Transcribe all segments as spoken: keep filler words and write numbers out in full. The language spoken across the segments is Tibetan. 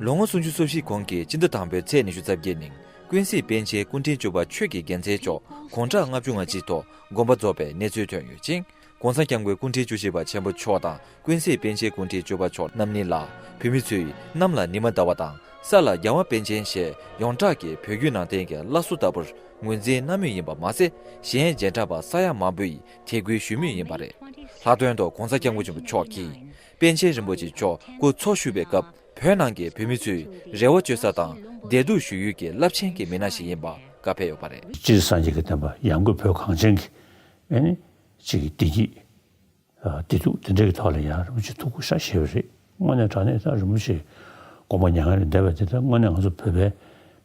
ལོ་ངོ་སུམ་ཅུ་སོ་བཞི་གོང་གི་སྤྱི་ཟླ་དང་པོའི་ཚེས་ཉི་ཤུ་རྩ་བརྒྱད་ཉིན་ཀུན་གཟིགས་པཎ་ཆེན་སྐུ་ཕྲེང་བཅུ་པ་ཆོས་ཀྱི་རྒྱལ་མཚན་མཆོག་དགུང་གྲངས་ལྔ་བཅུ་ང་གཅིག་ཐོག་དགོངས་པ་རྫོགས་པའི་གནས་ཚུལ་ཐོན་ཡོད་ཅིང་། ༸གོང་ས་༸སྐྱབས་མགོན་སྐུ་ཕྲེང་བཅུ་བཞི་པ་ཆེན་པོ་མཆོག་དང་ཀུན་གཟིགས་པཎ་ཆེན་སྐུ་ཕྲེང་བཅུ་པ་མཆོག་རྣམ་གཉིས་ལ་བོད་མི་ཚོས་གནམ་ལ་ཉི་མ་ཟླ་བ་དང་ས་ལ་རྒྱལ་བ་པཎ་ཆེན་ཞེས་ཡོངས་གྲགས་ཀྱི་བོད་བརྒྱུད་ནང་བསྟན་གྱི་བླ་སྲོག་ལྟ་བུར་ངོས་འཛིན་གནང་མུས་ཡིན་པ་མ་ཟད། གཞན་མཇལ་འཕྲད་པ་ས་ཡ་མང་པོས་དད་གུས་ཞུ་མུས་ཡིན་པ་རེད། ལྷག་དོན་དུ་༸གོང་ས་༸སྐྱབས་མགོན་ཆེན་པོ་མཆོག་གིས་པཎ་ཆེན་རིན་པོ་ཆེ་མཆོག་སྐུ་འཚོ་བཞུགས་པའི་སྐབས་བོད་ནང་གི་བོད་མི་ཚོས་རེ་བ་བཅོལ་ས་དང་བདེ་སྡུག་ཞུ་ཡུལ་གྱི་རླབས་ཆེན་གྱི་མི་སྣ་ཞིག་ཡིན་པ་བཀའ་ཕེབས་ཡོད་པ་རེད། སྤྱིར་སངས་རྒྱས་ཀྱི་བསྟན་པ་ཡར་ངོའི་བོད་གངས་ཅན་གྱི་ཨེ་ནི་གཅིག་གི་བདེ་སྐྱིད་བདེ་སྡུག་དེ་འདྲའི་ཐོག་ལ་ཡང་རིན་པོ་ཆེ་ཐུགས་ཁུར་ཤ་བཞེས་པ་རེད། དངོས་གནས་དྲང་གནས་ད་རིན་པོ་ཆེ་དགོངས་པ་མྱ་ངན་ལས་འདས་པ་དེ་ད་དངོས་གནས་ང་ཚོ་བོད་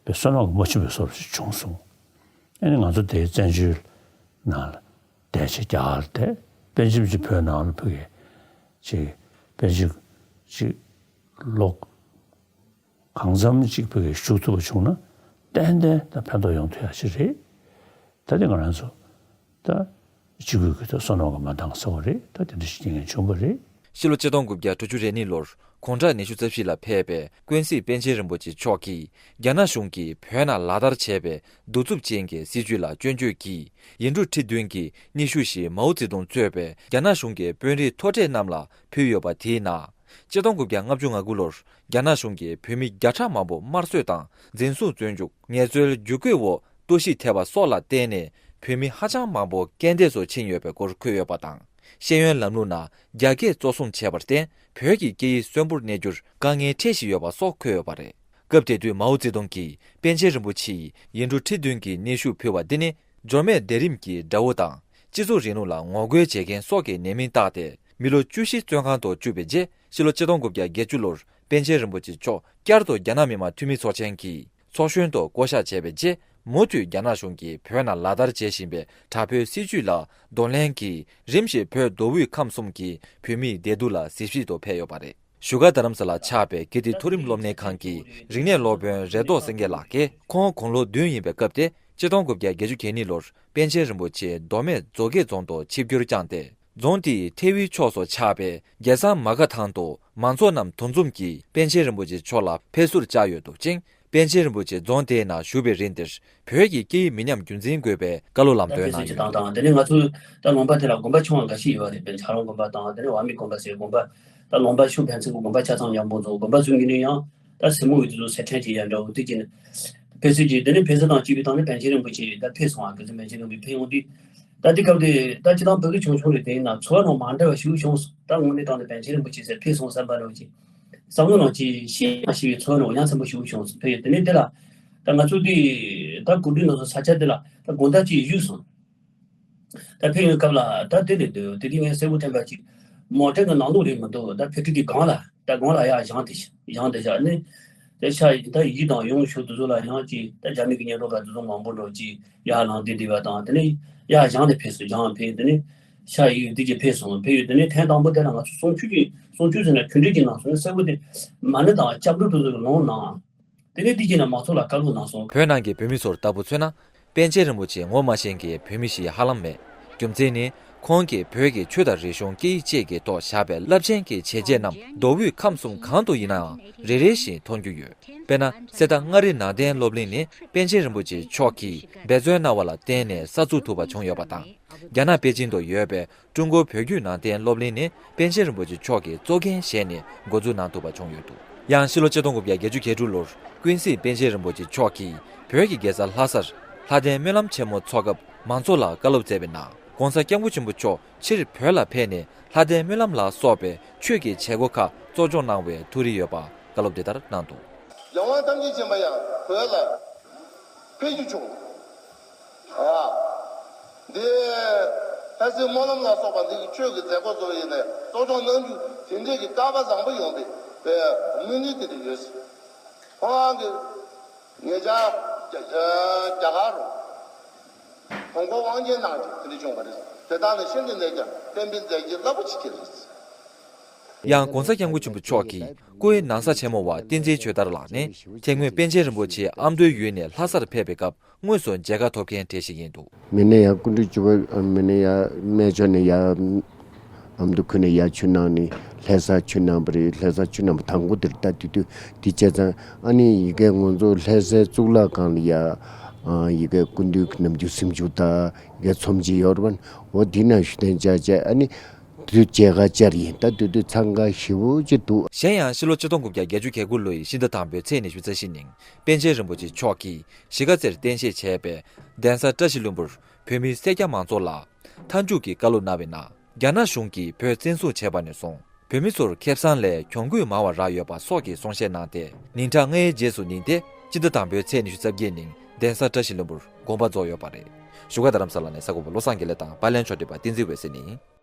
པའི་བསོད་ནམས་ཀྱི་རྨ་ཆུ་བའི་བཟོ་འདྲ་ཞིག་བྱུང་སོང་། ཨེ་ནི་ང་ཚོ་དེའི་བཙན་བྱོལ་ནང་ལ་བསྡད་བྱས་རྒྱ་གར་བསྡད། པཎ་ཆེན་ཅིག་བོད་ནང་ལ་ཕ་གི་ཅིག་པཎ་ཆེན་ཅིག་ལོ་གང་འཚམ་ཅིག་ཕ་གི་བཞུགས་ཐུབ་པ་བྱུང་ན་ཏན་ཏན་ད་ཕན་ཐོགས་ཡོང་ཐུབ་ཡ་ཅིག་རེད། ད་དེ་ང་རང་ཚོ་ད་སྤྱི་སྒོས་ཀྱི་ད་བསོད་ནམས་ཀྱི་མ་འདང་ཟེར་བ་རེད། ད་དེ་འདྲ་ཞིག་རྐྱེན་ངན་བྱུང་བ་རེད། ཕྱི་ལོ་ཆིག་སྟོང་དགུ་བརྒྱ་དྲུག་ཅུ་རེ་གཉིས་ལོར་དགུང་གྲངས་ཉི་ཤུ་རྩ་བཞི་ལ་ཕེབས་པའི་ཀུན་གཟིགས་པཎ་ཆེན་རིན་པོ་ཆེ་མཆོག་གིས་རྒྱ་ནག་གཞུང་གིས་བོད་ནང་ལག་བསྟར་བྱས་པའི་གདུག་རྩུབ་ཅན་གྱི་སྲིད་བྱུས་ལ་སྐྱོན་བརྗོད་ཀྱིས་ཡིག་འབྲུ་ཁྲི་བདུན་གྱི་སྙན་ཞུ་ཞིག་མའོ་ཙེ་ཏུང་གཙོས་པའི་རྒྱ་ནག་གཞུང་གི་དཔོན་རིགས་མཐོ་གྲས་རྣམས་ལ་ཕུལ་ཡོད་པ་དེའི་ནང་། ཆིག་སྟོང་དགུ་བརྒྱ་ལྔ་བཅུ་ང་དགུ་ལོར་རྒྱ་ནག་གཞུང་གིས་བོད་མི་བརྒྱ་ཕྲག་མང་པོ་དམར་གསོད་དང་འཛིན་བཟུང་བཙོན་འཇུག་ངལ་རྩོལ་བརྒྱུད་སྐུལ་འོག་གཏོར་བཤིག་ཐེབས་པ་སོགས་ལ་བརྟེན་ནས་བོད་མི་ཧ་ཅང་མང་པོ་རྐྱེན་འདས་སུ་ཕྱིན་ཡོད་པའི་སྐོར་འཁོད་ཡོད་པ་དང་། ཤེས་ཡོན་ལམ་ལུགས་ནང་རྒྱ་སྐད་གཙོ་བཟུང་བྱས་པར་བརྟེན་བོད་ཀྱི་སྐད་ཡིག་གསོན་པོར་གནས་རྒྱུར་དཀའ་ངལ་འཕྲད་བཞིན་ཡོད་པ་སོགས་འཁོད་ཡོད་པ་རེད། སྐབས་དེ་དུས་མའོ་ཙེ་ཏུང་གིས་པཎ་ཆེན་རིན་པོ་ཆེའི་ཡིག་འབྲུ་ཁྲི་བདུན་གྱི་སྙན་ཞུ་ཕུལ་བ་འདི་ནི་འབྱོར་མེད་སྡེ་རིམ་གྱི་དགྲ་བོ་དང་། སྤྱི་ཚོགས་རིང་ལུགས་ལ་ངོ་རྒོལ་བྱེད་མཁན་སོགས་ཀྱི་ནང་མི་བཏགས་ཏེ། མི་ལོ་བཅུ་བཞི་བཙོན་ཁང་དུ་བཅུག་པའི་རྗེས་ཕྱི་ལོ་ཆིག་སྟོང་དགུ་བརྒྱ་བརྒྱད་ཅུ་ལོར་པཎ་ཆེན་རིན་པོ་ཆེ་མཆོག་བསྐྱར་དུ་རྒྱ་ནག་མི་དམངས་འཐུས་མི་ཚོགས་ཆེན་གྱི་ཚོགས་གཞོན་དུ་བསྐོ་གཞག་བྱས་པའི་རྗེས། མུ་མཐུད་རྒྱ་ནག་གཞུང་གིས་བོད་ནང་ལག་བསྟར་བྱེད་བཞིན་པའི་དྲག་པོའི་སྲིད་བྱུས་ལ་གདོང་ལེན་གྱིས་རིམ་བཞིན་བོད་མདོ་དབུས་ཁམས་གསུམ་གྱི་བོད་མིའི་བདེ་སྡུག་ལ་གཟིགས་ཞིབ་ཏུ་ཕེབས་ཡོད་པ་རེད། བཞུགས་སྒར་རྡ་རམ་ས་ལར་ཆགས་པའི་ཀིརྟི་མཐོ་རིམ་སློབ་གཉེར་ཁང་གི་རིག་གནས་སློབ་དཔོན་རེ་ཏོག་སེང་གེ་ལགས་ཀྱིས། ཁོང་དགུང་ལོ་བདུན་ཡིན་པའི་སྐབས་དེ་ཆིག་སྟོང་དགུ་བརྒྱ་བརྒྱད་ཅུ་གྱ་གཉིས་ལོར་པཎ་ཆེན་རིན་པོ་ཆེ་མདོ་སྨད་མཛོ་སྒེག་རྫོང་དུ་ཆིབས་བསྒྱུར་བསྐྱངས་ཏེ། རྫོང་དེའི་ཐེ་བོའི་ཕྱོགས་སུ་ཆགས་པའི་རྒྱལ་བཟང་མ་ག་ཐང་དུ་མང་ཚོགས་རྣམས་འདུ་འཛོམས་ཀྱིས་པཎ་ཆེན་རིན་པོ་ཆེ་མཆོག་ལ་ཕེབས་བསུར་བཅར་ཡོད་འདུག་ཅིང་། པཎ་ཆེན་རིན་པོ་ཆེ་རྫོང་དེའི་ནང་བཞུགས་པའི་རིང་དེར་བོད་ཀྱི་སྐད་ཡིག་མི་ཉམས་རྒྱུན་འཛིན་དགོས་པའི་བཀའ་སློབ་ལམ་སྟོན་གནང་ཡོད་འདུག། དང་དེ་ནས་ང་ཚོའི་ད་ལུང་པ་དེ་ལ་དགོན་པ་ཆུང་བ་འགའ་ཤས་ཡོད་རེད། དཔེར་ན་ཚ་རོང་དགོན་པ་དང་དེ་ནས་བ་མི་དགོན་པ་ཟེར་དགོན་པ། ད་ལུང་པ་ཆུ་ཕན་ཚུན་གྱི་དགོན་པ་ཆ་ཚང་མཉམ་པོ་རྫོང་དགོན་པ་ཚོའི་ངོས་ནས་ཡང་ད་སེར་མོ་ཡི་དེ་ཚོ་སེར་ཕྲེང་གྱི་ཡ་འདྲ་བོ་དེ་གྱིས་ནི་ཕེབས་བསུ་གྱིས། དེ་ནས་ཕེབས་བསུ་དང་གཅིག་པའི་སྟེང་ནས་པཎ་ཆེན་རིན་པོ་ཆེ་ད་ཕེབས་སོང་བ། ག་ཚོད་པཎ་ཆེན་རིན་པོ་ཆེ་ཕེབས་ཡོང་དུས། ད་དེ་སྐབས་དེ་ད་སྤྱིར་བཏང་བོད་ཀྱི་ཆུང་ཆུང་རེད། དེ་ཡིན་ན་ཚོར་བ་ནང་མ་འདྲ་བ་ཞིག་བྱུང་སོང་། ད་དངོས་གནས་དྲང་གནས་པཎ་ཆེན་རིན་པོ་ཆེ་ཟེར་ཕེབས་སོང་བསམ་པ་འདྲ་བོ་ཅིག་བསམ་བློ་ནང་ཅིག་ཤེས་ཡང་ཤེས་པའི་ཚོར་བ་ནང་ཡ་མཚན་པོ་ཞིག་བྱུང་སོང་། ཕེབས་ཡོང་དེ་ནས་དེ་ལ་ད་ང་ཚོ་དེ་ད་གོ་སྒྲིག་གནང་སོང་ས་ཆ་དེ་ལ་ད་དགོང་དག་ཅིག་བཞུགས་སོང་། ད་ཕེབས་ཡོང་སྐབས་ལ་ད་དེ་ནས་འདུག། དེ་དུས་ངས་གསལ་པོ་དྲན་པ་ཅིག་མོ་ཊའི་ནང་ལོགས་རེད་མི་འདུག། ད་ཕེབས་ཁྲི་དེ་སྒང་ལ་ད་སྒང་ལ་ཡར་བཞེངས་ཏེ་བཞེངས་ཏེ་བཞག་ནས། དེ་ཤ་ཡི་ད་ཡིད་དང་ཡོང་ཤུགས་དེ་ཚོ་ལ་ཡང་ཅིག་ད་རྒྱ་མི་གི་སྙན་སྒྲོན་ཁ་དེ་ཚོ་མང་པོ་འགྲོ་ཅིག་ཡར་ལངས་བསྡད་བསྡད་པ་དང་། དེ་ནས་ཡར་བཞེངས་ནས་ཕེབས་སོང་། བཞེངས་ཕེབས། དེ་ནས་ཤ་ཡི་འདི་གྱིས་ཕེབས་སོང་། ཕེབས་ཡོད། དེ་ནས་ཐེངས་དང་པོ་དེ་ལ་ང་ཚོ་གསུང་ཆོས་ཀྱི་གསུང་ཆོས་ཟེར་ན་གྲོས་འདྲི་ཅིག་གནང་སོང་། གསལ་པོ་དེ་མ་ཎི་དང་སྐྱབས་འགྲོ་དེ་ཚོ་ལོངས་གནང་། དེ་ནས་འདི་གྱིས་ན་མང་ཚོགས་ལ་བཀའ་སློབ་གནང་སོང་། བོད་ནང་གི་བོད་མི་ཚོར་ལྟ་བུ་མཚོན་ན། པཎ་ཆེན་རིན་པོ་ཆེ་ངོ་མ་ཤེས་མཁན་བོད་མི་ཞིག་ཧ་ལམ་མེད། རྒྱུ་མཚན་ནི། ཁོང་གིས་བོད་ཀྱི་ཆོས་དང་རིག་གཞུང་སྐད་ཡིག་བཅས་ཀྱི་ཐོག་བཞག་པའི་རླབས་ཆེན་གྱི་བྱས་རྗེས་རྣམས་མདོ་དབུས་ཁམས་གསུམ་གང་དུ་ཡིན་ནའང་རེ་རེ་བཞིན་མཐོང་རྒྱུ་ཡོད། དཔེར་ན། གསེར་རྟ་མངའ་རིས་ནང་བསྟན་སློབ་གླིང་ནི་པཎ་ཆེན་རིན་པོ་ཆེ་མཆོག་གིས་འབད་བརྩོན་གནང་བ་ལ་བརྟེན་ནས་གསར་འཛུགས་ཐུབ་པ་བྱུང་ཡོད་པ་དང་། རྒྱ་ནག་པེ་ཅིང་དུ་ཡོད་པའི་ཀྲུང་གོ་བོད་བརྒྱུད་ནང་བསྟན་སློབ་གླིང་ནི་པཎ་ཆེན་རིན་པོ་ཆེ་མཆོག་གིས་གཙོ་འགན་བཞེས་ནས་འགོ་འཛུགས་གནང་ཐུབ་པ་བྱུང་ཡོད་འདུག། ཡང་ཕྱི་ལོ་ཆིག་སྟོང་དགུ་བརྒྱ་བརྒྱད་ཅུ་གྱ་དྲུག་ལོར་ཀུན་གཟིགས་པཎ་ཆེན་རིན་པོ་ཆེ་མཆོག་གིས་བོད་ཀྱི་རྒྱལ་ས་ལྷ་སར་ལྷ་ལྡན་སྨོན་ལམ་ཆེན་མོ་འཚོགས་སྐབས་མང་ཚོགས་ལ་བཀའ་སློབ་སྩལ་བའི་ནང་། ༸གོང་ས་༸སྐྱབས་མགོན་ཆེན་པོ་མཆོག་ཕྱིར་བོད་ལ་ཕེབས་ནས་ལྷ་ལྡན་སྨོན་ལམ་ལ་སོགས་པའི་ཆོས་ཀྱི་བྱེད་སྒོ་ཁག་གཙོ་སྐྱོང་གནང་བའི་ཐུགས་རེ་ཡོད་པ་བཀའ་སློབ་འདི་ལྟར་གནང་འདུག། རྒྱལ་དབང་ཐམས་ཅད་མཁྱེན་པ་ཡང་བོད་ལ་ཕེབས་རྒྱུ་བྱུང་། ཨ། འདི་ལྷ་སའི་སྨོན་ལམ་ལ་སོགས་པ་འདི་གི་ཆོས་ཀྱི་མཛད་སྒོ་ཚོ་ཡིན་ནས་གཙོ་སྐྱོང་གནང་རྒྱུ་དེ་འདྲས་ཀྱི་སྐལ་པ་བཟང་པོ་ཡོང་བའི་དམིགས་ཡུལ་དེ་འདྲ་ཡོད། ཁོང་གི་ངེད་ཅག་རྒྱ་རྒྱ་གར་རུ་ཧོང་ཀོང་དབང་ཆེན་ནང་གི་དེ་འདྲ་བྱུང་བ་རེད། དེ་དག་ནི་ཤིན་ཏུ་ནས་ཀྱང་གཏན་འབེབས་མཛད་རྒྱུ་རླབས་པོ་ཆེ་ཅིག་རེད། ཡང་༸གོང་ས་༸སྐྱབས་མགོན་ཆེན་པོ་མཆོག་གིས་ཀོའི་ནང་ས་ཆེན་མོ་བ་བསྟན་འཛིན་ཆོས་དར་ལགས་ནི་དེ་སྔོན་པཎ་ཆེན་རིན་པོ་ཆེ་ཨ་མདོའི་ཡུལ་ནས་ལྷ་སར་ཕེབས་པའི་སྐབས་དངོས་སུ་མཇལ་ཁ་ཐོབ་མཁན་གྲས་ཤིག་ཡིན་འདུག། མི་ནི་ཡ་སྐུ་ཕྲེང་བཅུ་པ་མི་ནི་ཡ་སྨན་ཆུ་ནས་ཡ་ ཨ་མདོ་ཁུལ་ནས་ཡར་ཆུ་གནང་ནས་ལྷ་ས་ཆུ་གནང་བ་རེད། ལྷ་ས་ཆུ་གནང་བ་དང་པོ་དེར་ད་དེ་དུས་དེ་བྱས་ཙང་ཨ་ནི་ཡ་གི་ང་ཚོ་ལྷ་སའི་གཙུག་ལག་ཁང་ལ་ཡ་ཡ་གི་སྐུ་མདུན་གྱི་ནམ་རྒྱུན་གཟིམ་ཆུང་དང་ཡ་གི་ཚོམས་ཆེན་ཡོད་རེད་པ། འོ་དེ་ནང་བཞུགས་གདན་འཇགས་བྱས་ཨ་ནི་དུས་མཇལ་ཁ་བཅར་ཡིན། ད་དུས་དུས་འཚང་ཁ་ཞེ་པོ་ཅིག་འདུག། གཞན་ཡང་ཕྱི་ལོ་ཆིག་སྟོང་དགུ་བརྒྱ་བརྒྱད་ཅུ་གྱ་དགུ་ལོའི་ཕྱི་ཟླ་དང་པོའི་ཚེས་ཉི་ཤུ་རྩ་བཞི་ཉིན་པཎ་ཆེན་རིན་པོ་ཆེ་མཆོག་གིས་གཞིས་ཀ་རྩེར་རྟེན་གཞི་བྱས་པའི་གདན་ས་བཀྲ་ཤིས་ལྷུན་པོར་བོད་མིའི་སེར་སྐྱ་མང་ཚོགས་ལ་མཐའ་མཇུག་གི་བཀའ་སློབ་གནང་བའི་ནང་། རྒྱ་ནག་གཞུང་གིས་བོད་བཙན་བཟུང་བྱས་པ་ནས་བཟུང་བོད་མི་ཚོར་ཁེ་བཟང་ལས་གྱོང་གུད་མང་བ་རག་ཡོད་པ་སོགས་ཀྱི་གསུང་བཤད་གནང་སྟེ། ཉིན་གྲངས་ལྔའི་རྗེས་སུ་ཉིན་ཏེ་སྤྱི་ཟླ་དང་པོའི་ཚེས་ཉི་ཤུ་རྩ་བརྒྱད་ཉིན་གདན་ས་བཀྲ་ཤིས་ལྷུན་པོར་དགོངས་པ་རྫོགས་ཡོད་པ་རེད། བཞུགས་སྒར་རྡ་རམ་ས་ལ་ནས་གསར་འགོད་པ་བློ་བཟང་དགེ་ལེགས་དང་པར་ལེན་ཕྱོགས་སྒྲིག་པ་བསྟན་འཛིན་འོད་ཟེར་ནས།